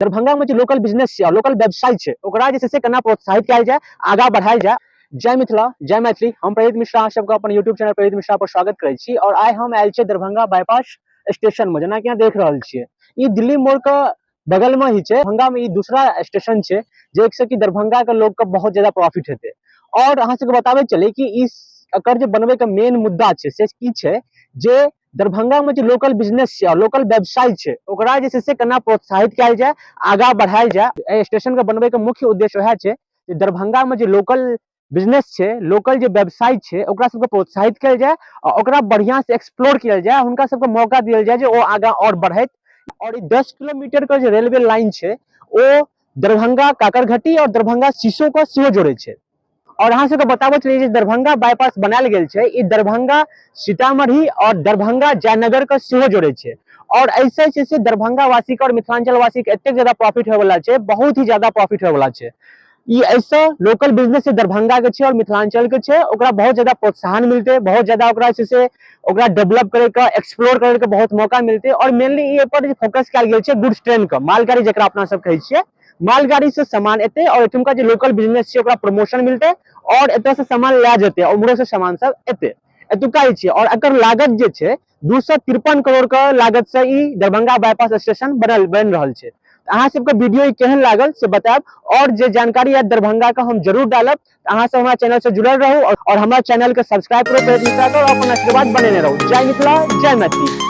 दरभंगा में जे local business छै, लोकल व्यवसाय छै, ओकरा जे छै से केना प्रोत्साहित कयल जाय, आगाँ बढ़ायल जाय। जय मिथिला, जय मैथिली। हम प्रेरित मिश्रा अहाँ सबके अपन यूट्यूब चैनल प्रेरित मिश्रा पर स्वागत करै छी। और आइ हम आयल छियै दरभंगा बाईपास स्टेशन में। जेनाकि अहाँ देख रहल छियै, ई दिल्ली मोड़ के बगल में ही छै। दरभंगा में ई दूसरा स्टेशन छै, जाहिसँ कि दरभंगा के लोग के बहुत ज्यादा प्रॉफिट हेतै। और अहाँ सबके बताबै चली कि ई एकर जे बनबै के मेन मुद्दा छै से की छै, जे दरभंगा में जे लोकल बिजनेस छै, लोकल व्यवसाय छै, ओकरा जे छै से केना प्रोत्साहित कयल जाय, आगाँ बढ़ायल जाय। एहि स्टेशन के बनबै के मुख्य उद्देश्य वएह छै जे दरभंगा में जे लोकल बिजनेस छै, लोकल जे व्यवसाय छै, ओकरा सबके प्रोत्साहित कयल जाय आ ओकरा बढ़िया से एक्सप्लोर कयल जाय, हुनका सबके मौका दियल जाय जे ओ आगाँ और बढ़ैत। और ई 10 किलोमीटर के जे रेलवे लाइन छै, ओ दरभंगा काकरघटी और दरभंगा शीशो के सेहो जोड़े छै। और अहाँ सबके बताबऽ चली जे दरभंगा बाईपास बनायल गेल छै, ई दरभंगा सीतामढ़ी और दरभंगा जयनगर के सेहो जोड़े छै। और ऐसे छै से दरभंगा वासी के और मिथिलांचल वासी के एतेक ज्यादा प्रॉफिट होय वाला छै, बहुत ही ज्यादा प्रॉफिट होय वाला छै। ई ऐसा लोकल बिजनेस जे दरभंगा के छै और मिथिलांचल के छै, ओकरा बहुत ज्यादा प्रोत्साहन मिलते, बहुत ज्यादा ओकरा छै से ओकरा डेवलप करे के, एक्सप्लोर करे के बहुत मौका मिलते। और मेनली ई पर जे फोकस कयल गेल छै गुड्स ट्रेन के, मालगाड़ी जकरा अपना सब कहै छियै, मालगाड़ी से सामान एतै और एठुमका जे लोकल बिजनेस छै ओकरा प्रमोशन मिलतै और एतय से सामान लए जेतै और उम्हरो से सामान सब एतै, एतुका ई छियै। और एकर लागत जे छै 253 करोड़ के लागत से ई दरभंगा बाईपास स्टेशन बनि रहल छै। अहाँ सबके वीडियो ई केहन लागल से बतायब, और जे जानकारी है दरभंगा के हम जरूर डालब। अहाँ सब हमारा चैनल से जुड़ल रहू और हमारा चैनल के सब्सक्राइब करो, प्रेरित मिश्रा के, और अपन आशीर्वाद बनेने रहू। जय मिथिला, जय मैथिली।